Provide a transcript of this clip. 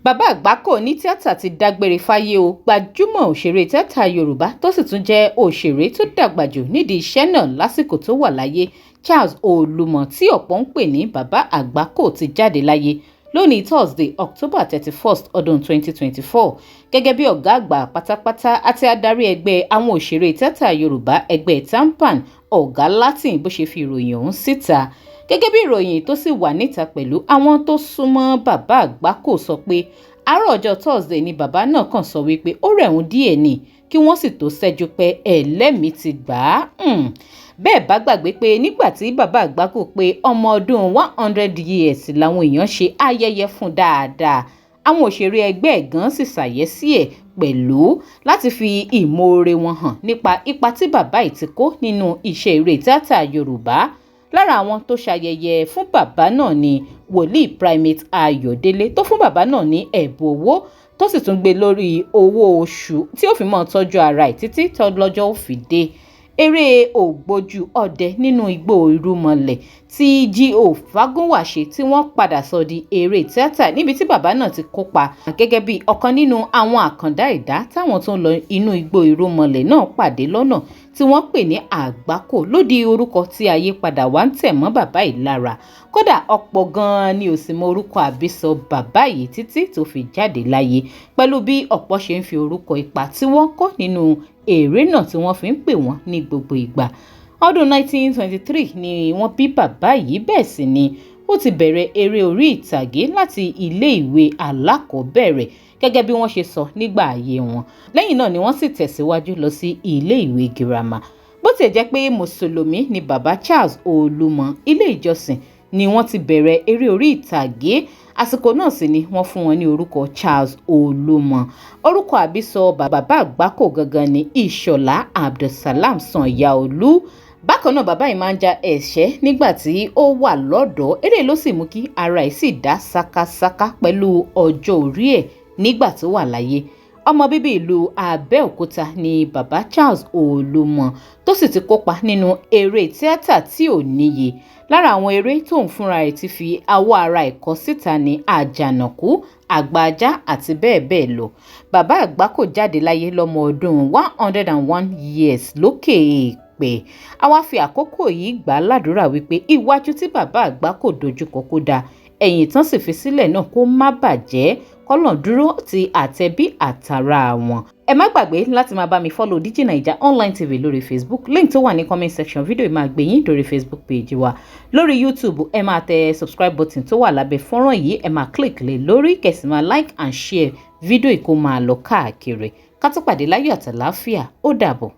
Bàbá Àgbákò ní tíátà ti dágbére fáyé o. Gbajúmọ̀ òṣèré tíátà Yorùbá tó sì tún jẹ́ òṣèré tó dàgbà jù nídìí iṣẹ́ náà lásìkò tó wà láyé, Charles Olúmọ, tí ọ̀pọ̀ ń pè ní Bàbá Àgbákò, ti jáde láyé lónìí Thursday, October 31st, ọdún 2024. Gẹ́gẹ́ bí ọ̀gá àgbà pátápátá àti adarí ẹgbẹ́ àwọn òṣèré tíátà Yorùbá, ẹgbẹ́ TAMPAN, Ọ̀gá Latin, bó ṣe fi ìròyìn ọ̀hún síta, gẹ́gẹ́ bí ìròyìn tó sì wà níta pẹ̀lú àwọn tó súnmọ́ Bàbá Àgbákò sọ pé àárọ̀ ọjọ́ Thursday ni bàbá náà kàn sọ wípé ó rẹ̀ wọ́n díẹ̀ ni, kí wọ́n sì tó ṣẹ́jú pé ẹlẹ́mìí ti gbà á. Bẹ́ẹ̀ bá gbàgbé pé nígbà tí Bàbá Àgbákò pé ọmọ ọdún 100 years làwọn èèyàn ṣe ayẹyẹ fún dáadáa. Àwọn òṣèré ẹgbẹ́ ẹ̀ gan sì ṣàyẹ́sí ẹ̀ pẹ̀lú láti fi ìmoore wọn hàn nípa ipa tí bàbá yìí ti kó nínú iṣẹ́ eré tíátà Yorùbá. Lára àwọn tó ṣayẹyẹ fún bàbá náà ni Wòlíì Primate Ayọ̀délé, tó fún bàbá náà ní ẹ̀bùn owó, tó sì tún gbé lórí owó oṣù tí ó fi máa tọ́jú ara ẹ̀ títí tọ́lọ́jọ́ ó fi dé. Eré ògbójú ọdẹ nínú igbó irúnmọlẹ̀ tí G.O. Fágúnwà ṣe, tí wọ́n padà sọ di eré tíátà, níbi tí bàbá náà ti kópa gẹ́gẹ́ bí ọ̀kan nínú àwọn àkàndá ẹ̀dá táwọn tó ń lọ inú igbó irúnmọlẹ̀ náà pàdé lọ́nà, tí wọ́n pè ní Àgbákò, ló di orúkọ tí ayé padà wá ń tẹ̀ mọ́ bàbá yìí lára. Kódà, ọ̀pọ̀ gan-an ni ò sì mọ orúkọ àbísọ bàbá yìí títí tó fi jáde láyé, pẹ̀lú bí ọ̀pọ̀ ṣe ń fi orúkọ ipa tí wọ́n kó nínú eré náà tí wọ́n fi ń pè wọ́n ní gbogbo ìgbà. Ọdún 1923 ni wọ́n bí bàbá yìí. Bẹ́ẹ̀ sì ni ó ti bẹ̀rẹ̀ eré orí ìtàgé láti ilé ìwé alákọ̀ọ́bẹ̀rẹ̀, gẹ́gẹ́ bí wọ́n ṣe sọ nígbà ayé wọn. Lẹ́yìn náà ni wọ́n sì tẹ̀síwájú lọ sí ilé ìwé girama. Bó tiẹ̀ jẹ́ pé Mùsùlùmí ni bàbá Charles Olúmọ, ilé ìjọsìn ni wọ́n ti bẹ̀rẹ̀ eré orí ìtàgé. Àsìkò náà sì ni wọ́n fún wọn ní orúkọ Charles Olúmọ. Orúkọ àbísọ Bàbá Àgbákò gangan ni Ìṣọ̀lá Abdulsalam Sanyaolu. Bákan náà, bàbá yìí máa ń ja ẹ̀ṣẹ́ nígbà tí ó wà lọ́dọ̀ọ́. Eré ló sì mú kí ara ẹ̀ sì dá sákásáká pẹ̀lú ọjọ́ orí ẹ̀ nígbà tó wà láyé. Ọmọ bíbí ìlú Abẹ́òkúta ni bàbá Charles Olúmọ, tó sì ti kópa nínú eré tíátà tí ò níye. Lára àwọn eré tóun fúnra ẹ̀ ti fi awọ ara ẹ̀ kọ síta ní Àjànàkú, Àgbà Ajá àti bẹ́ẹ̀ bẹ́ẹ̀ lọ. Bàbá Àgbákò jáde láyé lọ́mọ ọdún 101 years lókè èèpẹ̀. A wá fi àkókò yìí gbà á ládùúrà wípé iwájú tí Bàbá Àgbákò dojúkọ kó dáa, ẹ̀yìn tán sì fi sílẹ̀ náà kó má bàjẹ́, kọ́lọ̀ dúró ti àtẹ̀bí àtàrà wọn. Ẹ má gbàgbé láti máa bá mi follow Digi Naija Online TV lórí Facebook. Link tó wà ní comment section fídíò yìí máa gbé yín lórí Facebook page wa. Lórí YouTube, ẹ máa tẹ subscribe button tó wà lábẹ́ fọ́nrán yìí, ẹ máa click lé lórí, kẹ́ sì máa like and share fídíò yìí kó máa lọ káàkiri. Ká tó pàdé láyọ̀ àtàláfíà, ó dàbọ̀.